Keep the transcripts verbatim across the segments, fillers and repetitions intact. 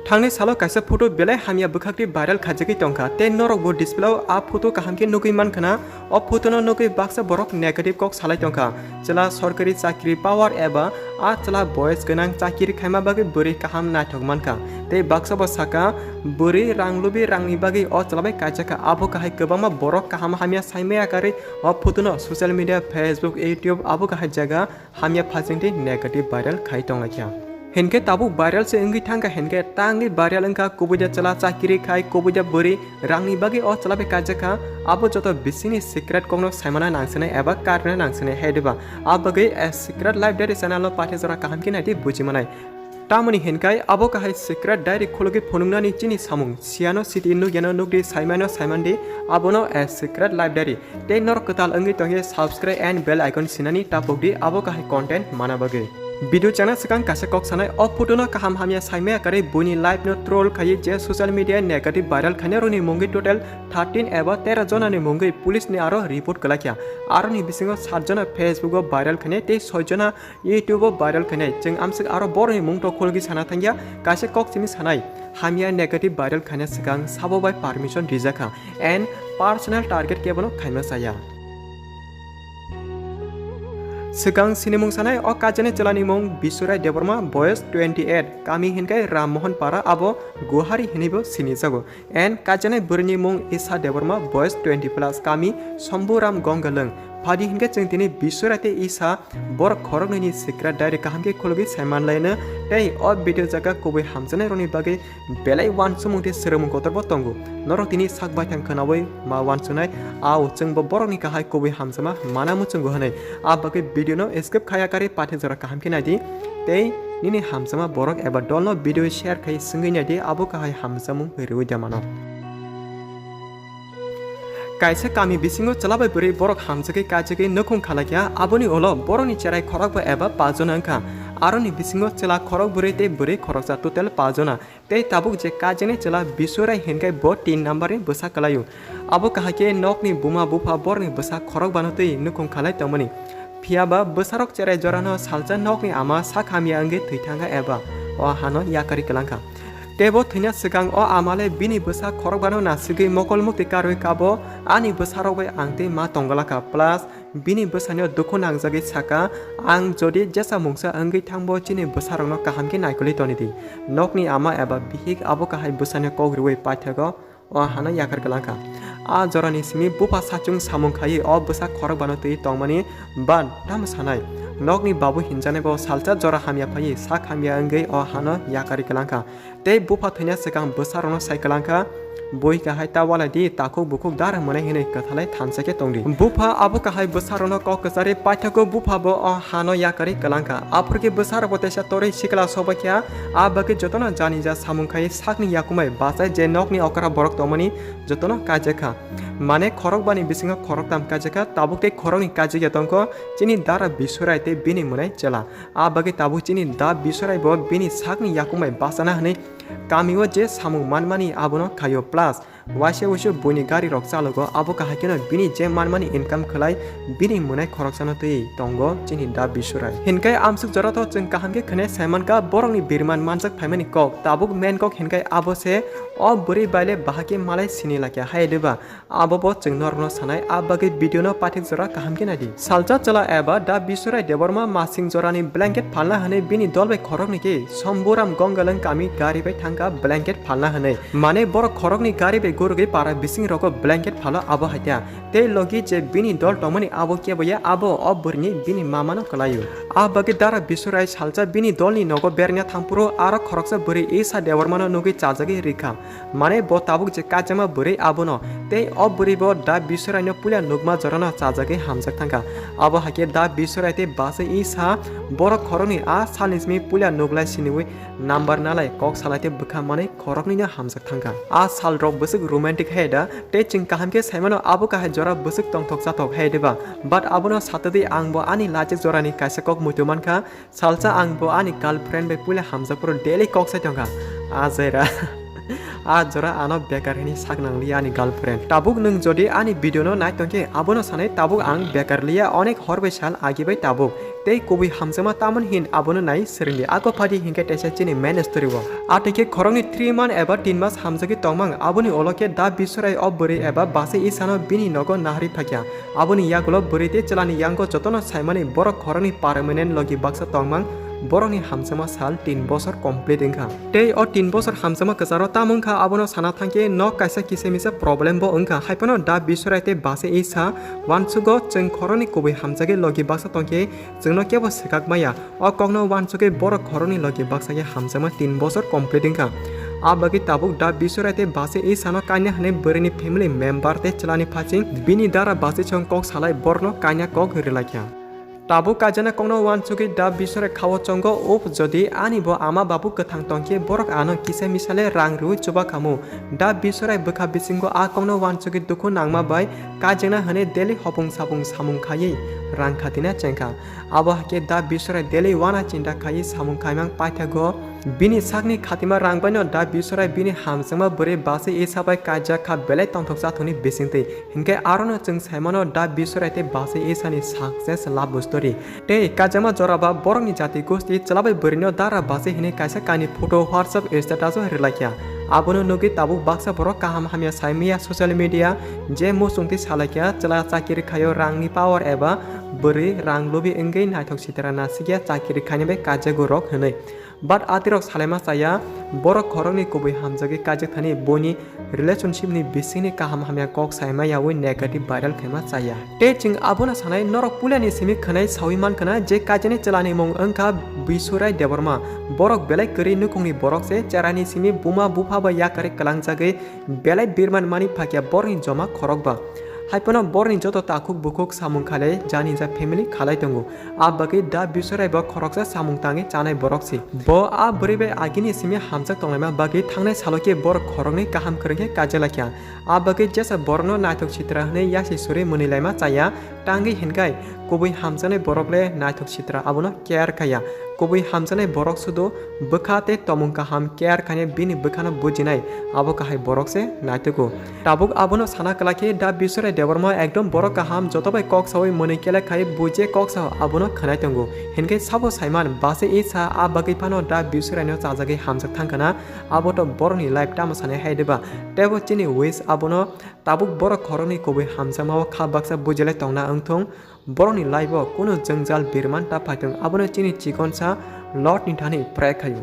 Thangni salo kaisa photo belai hamya bwkhakni viral khaijagwi tongkha, tei norokbo display-o a photo kaham khe nugwi mankha na. O photo-no nugwi baksa borok negative kok salai tongkha. Chwla sorkari chakri power eba a chwla boyes gwnang chakiri khaima bagwi bwrwi kaham naithok mankha. Tei baksa bo sakha, bwrwi rang lubi rangni bagwi o chwla bai kaijak kha. Abo kahai kwbangma borok kaham hamya saimaya karwi o photo-no social media, Facebook, YouTube abo kahai jaga hamya phajingdi negative viral khai tonglaikha. Hinkhe tabuk viral se wngwi thangkha, hinkhe tangwi viral wngkha, kubuida chwla chakiri khai, kubuida bwrwi rangni bagwi o chwla bai kaijak kha. Abo joto bisingni secret kokno saimana nangsinai eba karna nangsinai hai diba? A bagwi a Secret Life Diary channel no pathe jora kaham khe naidi buji manai. Tamoni hinkai abo kahai Secret Diary khulugwi phunuknani chini samung. Siyano siti nukyano nukdi, saimano saimandi, abono a Secret Life Diary. Tei norok kwtal wngwi tongkhe subscribe and bell icon sinani tapukdi abo kahai content mana bagwi. Video chana swkang kaisa kok sanai, o photo no kaham hamya saimaya karwi buini life no troll khaiwi je social media negative viral khainai rokni mungwi total thirteen eba tera jona ni mungwi police ni aro report kwlaikha. Aroni bisingo sat jona Facebook o viral khainai tei soi jona YouTube o viral khainai. Chwng amswk aro boroni mung tok khulgwi sana thangya, kaisa kok simi sanai. Hamya negative viral khaina swkang sabo bai permission rijakha and personal target kebono khaima chaya. Swkang sinimung sanai o kajani chwlani mung Bisurai Debbarma, boyes twenty eight, kami hinkai Ram Mohan Para, abo Guhari hinwibo sinijago. And kajani bwrwini mung Isa Debbarma, boyes twenty plus, kami Somburam Gongalwng. Phadi hinkhe chwng tini Bisurai tei Isa borok khoroknwini Secret Diary kaham khe khulugwi sai manlaino tei o video jaga kubui hamjaknairokni bagwi belai uansukmung tei swrwngmung kotorbo tongo. Norok tini sak baithang khwnaui ma uansuknai, ao chwngbo borokni kahai kubui hamjakma mana muchungo hwnwi. A bagwi video no skip khaya karwi pathe jora kaham khe naidi tei nini hamjakma borok eba dolno video share khai swngwi naidi abo kahai hamjakmung rwui da mano. Kaisa kami bisingo chwla bai bwrwi borok hamjagwi kaijagwi nukhung khalaikha, aboni ulo borokni cherai khorokba eba pajona wngkha. Aroni bisingo chwla khorok bwrwi tei bwrwi khoroksa, total pajona. Tei tabuk je kaijaknai chwla Bisurai hinkai bo tin number ni bwsa kwlaio. Abo kahai khe nokni buma bupha borokni bwsa khorokbano twi nukhung khalai tongmani. Phiya ba bwsarok cherai jorano salsa nokni ama sak hamya wngwi thwi thangkha eba o hano yakarwi kwlangkha. Tei bo thwina swkang o ama le bini bwsa khorokbano nasigwi mokol mukti karwi kabo, "Ani bwsarok bai ang tei ma tongwlakha, plus bini bwsano dukhu nangjagwi saka, ang jodi jesa mungsa wngwi thangbo chini bwsarokno kaham khe naikolwi toni di." Nokni ama eba bihik abo kahai bwsano kok rwui paithago o hano yakar kwlangkha. A jorani simi bupha sachung samung khaiwi o bwsa khorokbano twi tongmani ban tamo sanai. Nokni babu hinjaknai bo salsa jora hamya phaiwi sak hamya wngwi o hano yakarwi kwlangkha. Tei bupha thwina swkang bwsarokno sai kwlangkha, "Bui kahai ta walai di, takhuk bukhuk dar mwnai," hwnwi kwthalai thansa khe tongdi. Bupha abo kahai bwsarokno kok kwcharwi paithago, bupha bo o hano yakarwi kwlangkha. Aphuru khe bwsarokbo teisa torwi sikla sokbaikha, a bagwi jotono jani ja samung khai sakni yakumai bachai je nokni okra borok tongmani jotono kaijakha. Mane khorokbani bisingo khoroktam kaijakha, tabuk tei khoroknwi kaijakya tongkho chini dara Bisurai tei bini mwnai chwla. A bagwi tabuk chini da Bisurai bo bini sakni yakung bai bachana hwnwi kamio je samung manmani abono khaio, plus waisa wuisu buini gari rok chalogo, abo kahai kheno bini je manmani income khwlai bini mwnai khoroksano twi tongo chini da Bisurai. Hinkai amsuk jora to chwng kaham khe khwnai sai mankha borokni birman manjak phaimani kok, tabuk main kok hinkai abo se o bwrwi baile bahai khe malai sini lakya hai diba? Abo bo chwng norokno sanai, a bagwi video no paithak jora kaham khe naidi. Salsa chwla eba da Bisurai Debbarma masing jorani blanket phalna hwnwi bini dol bai khoroknwi khe Somburam Gongalwng kami gari bai thangkha blanket phalna hwnwi. Mane borok khoroknwi gari bai gurugwi para bising rogo blanket phalo abo haikha. Tei logi je bini dol tongmani abo kebo ya, abo o bwrwini bini mama no kwlaio. A bagwi dara Bisurai salsa bini dolni nogo berna thangphuru aro khoroksa bwrwi Isa Debbarma no nugwi chajagwi rikha. Mane bo tabuk je kaijakma bwrwi abono, tei o bwrwi bo da Bisurai no puila nukma jorano chajagwi hamjak thangkha. Abo haikhe da Bisurai tei bachai Isa borok khoroknwi a salni simi puila nuklai siniwi number nalai kok salai tei bwkha manwi khoroknwi no hamjak thangkha. A sal rok bwswk romantic hai da, tei chwng kaham khe saimano abo kahai jora bwswk tongthok chathok hai diba? But abono satadi ang bo ani lajik jorani kaisa kok muitu mankha. Salsa ang bo ani girlfriend bai puila hamjakphuru daily kok sai tongkha. A jera. A jora ano bekar hwnwi sak nangliya ani girlfriend. Tabuk nwng jodi ani video no nai tongkhe abono sanai tabuk ang bekar liya, onek hor bai sal agi bai tabuk. Tei kubui hamjakma tamoni hin abono nai swrwngdi. Ako phadi hinkhe teisa chini main story o. Atwi khe khoroknwi three month eba tin mas hamjagwi tongmang, aboni ulo khe Da Biswarai o bwrwi eba bachai isano bini nogo naharwi phaikha. Aboni yagulo bwrwi tei chwlani yango jotono saimani borok khoroknwi permanent logi baksa tongmang, borokni hamjakma sal tin bosor complete wngkha. Tei o tin bosor hamjakma kwcharo tamo wngkha abono sana thangkhe nok kaisa kisa misa problem bo wngkha. Haiphano Da Biswarai tei bachai isa uansugo chwng khoroknwi kubui hamjagwi logi baksa tongkhe chwngno kebo swkak maya. O kokno uansugwi borok khoroknwi logi baksa khe hamjakma tin bosor complete wngkha. A bagwi tabuk Da Biswarai tei bachai isano kanya hwnwi bwrwini family member tei chwlani phaching bini dara bachai song kok salai borokno kanya kok rwlaikha. Tabuk kaijana kokno uansugwi Da Biswarai khao chongo, "Uf, jodi ani bo ama babu kwthang tongkhe borok ano kisa misale rang rwui chuba khamu." Da Biswarai bwkha bisingo a kokno uansugwi dukhu nangma bai kaijakna hwnwi daily hopung sapung samung khaiwi rang khatina chengkha. Abo hakhe Da Biswarai daily wana chinta khaiwi samung khaimang paithago. Bini sakni khatima rang baino Da Biswarai bini hamjakma bwrwi bachai isa bai kaijak kha belai tongthok chathokni bisingtwi. Hinkhe arono chwng saimano Da Biswarai tei bachai isani success love story. Tei kaijakma jora ba borokni jati gosti chwla bai bwrwino dara bachai hinwi kaisa kainwi photo WhatsApp status o rwlaikha. Abono nugwi tabuk baksa borok kaham hamya saimaya social media je muchungtwi salaikha chwla chakiri khaio rangni power eba bwrwi rang lubi wngwi naithok sitra nasikya chakiri khainai bai kaijago rok hinwi. But atirok salaima chaya, borok khoroknwi kubui hamjagwi kaijak thani buini relationship ni bisingni kaham hamya kok saima yaui negative viral khaima chaya. Tei chwng abono sanai, norok puilani simi khwnai saui mankha na je kaijani chwlani mung wngkha Biswarai Debbarma. Borok belai kwrwi nukhungni borok se, cheraini simi buma bupha bai yakarwi kwlangjagwi belai birman mani phakya borni joma khorokba. Haiphano borni joto takhuk bukhuk samung khalai jani ja family khalai tongo. A bagwi Da Biswarai bo khoroksa samung tangwi chanai borok si. Bo a bwrwi bai agini simi hamjak tonglaima bagwi thangnai salo khe borok khoroknwi kaham kwrwng khe kaijakla kha. A bagwi jesa borokno naithok sitra hwnwi yasi suri mwnwi laima chaya, tangwi hinkhai kubui hamjaknai borok le naithok sitra abono care khaya. Kubui hamjaknai borok sudu bwkha tei tomung kaham care khainai bini bwkhano bujinai abo kahai borok se naithogo. Tabuk abono sana kwlai khe Da Biswarai Debbarma ekdom borok kaham joto bai kok saui mwnwi kele khai bui je kok sao abono khwnai tongo. Hinkhe sabo saiman bachai isa a bagwi phano Da Biswaraino chajagwi hamjak thangkha na abo to borokni life tamo sanai hai deba. Tebo chini wish abono tabuk borok khoroknwi kubui hamjakmao kha baksa bujilai tongna wngthung. Borokni life o kunu jwngjal birman ta phaithung abono chini chikonsa Lord ni thani pray khaio.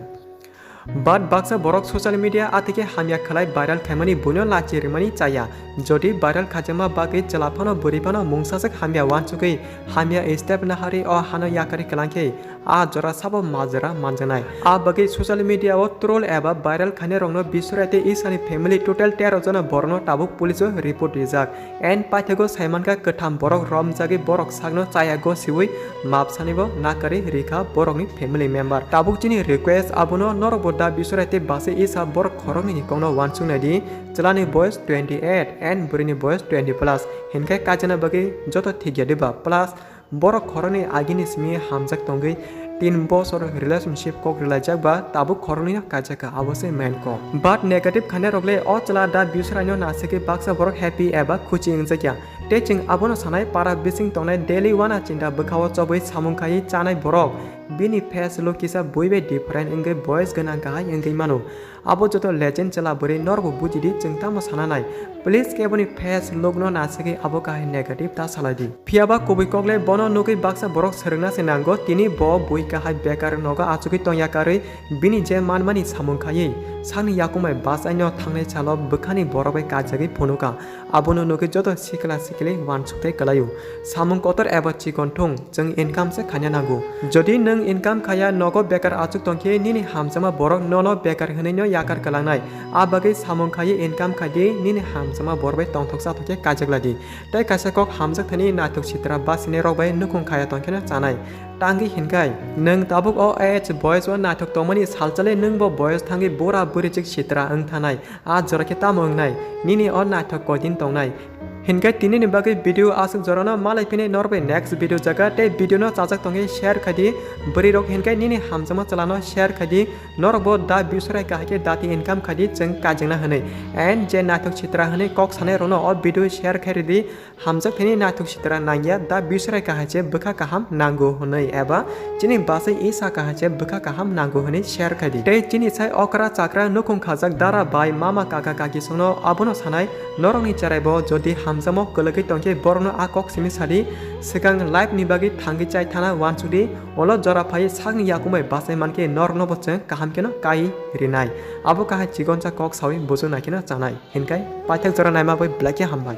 But baksa borok social media atheke hamya khlai viral khaimani buino lachi rimani chaya. Jodi viral khaijakma bagwi chwla phano bwrwi phano mungsajak hamya uansugwi hamya step naharwi o hano yakarwi kwlangkhe a jora sabo majra manjaknai. A bagwi social media o troll eba viral khainai rokno Biswarai tei Isani family total tero jona borokno tabuk police o report rijak. And paithago saimankha kwtham borok romjagwi borok sakno chaya gosiwi map sanibo nakarwi rikha borokni family member. Tabuk chini request abono norokbo Da Biswarai tei bachai isa borok khoroknwini kokno uansuknai di, chwlani boyos twenty eight and bwrwini boyos twenty plus, hinkhe kaijana bagwi joto thikya diba plus borok khoroknwi agini simi hamjak tongwi tin bosor relationship kok rwlaijak ba tabuk khoroknwino kaijakha abo se main kok. But negative khainai rok le o chwla Da Biswaraino nasigwi baksa borok happy eba khuchi wngjakya. Tei chwng abono sanai para bising tongnai daily wana chinta bwkhao chobwi samung khaiwi chanai borok bini face look kisa bui bai different wngwi boyos gwnang kahai wngwi mano. Abo joto legend chwla bwrwi norokbo bujidi chwng tamo sana nai. Please keboni face look no nasigwi abo kahai negative ta salai di. Phiyaba kubui kok le bono nugwi baksa borok swrwngna se nango tini bo bui kahai bekar nogo achugwi tongya karwi bini je manmani samung khaiwi sakni yakung bai bachaino thangnai salo bwkhani borok bai kajagwi phunukha. Abono nugwi joto sikla sikli uansuk tei kwlaio. Samung kotor eba chikon thung, chwng income se khaina nango. Jodi nwng income khaya nogo bekar achuk tongkhe nini hamjakma borok nono bekar hwnwi no yakar kwlangnai. A bagwi samung khaiwi income khaidi nini hamjakma borok bai tongthok chathok khe kaijakladi. Tei kaisa kok hamjak thani naithok sitra basinai rok bai nukhung khaya tongkheno chanai. Tangwi hinkhai, nwng tabuk o age boyos o naithok tongmani salchale nwngbo boyos thangwi bura bwrwichik sitra wngthanai. A jora khe tamo wngnai? Nini o naithok koidin tongnai? Hinkai tini ni bagwi video aswk jorano, malai phini norbai next video jaga tei video no chajak tongwi share khai di. Bwrwi rok hinkai nini hamjakma chwla no share khai di. Norok bo da views rai kahai khe dati income khai di chwng kajingna hwnwi. And je naithok sitra hwnwi kok sanai rok no o video share khai ridi. Hamjak thani naithok sitra nangya da views rai kahai se bwkha kaham nango hwnwi eba chini basai isa kahai se bwkha kaham nango hwnwi share khai di. Tei chini sai okra chakra nukhung khajak dara bai mama kaka kaki songno abono sanai, norokni cherai bo jodi hamjakmung kwlwgwi tongkhe borokno a kok simi sadi, swkang life ni bagwi thangwi chai thana wansukdi, ulo jora phai sakni yakumbai bachai mankhe norokno bo chwng kaham kheno kai rinai. Abo kahai chikonsa kok sawi buju naikheno chanai. Hinkai paithak jora naima bai belai khe hambai.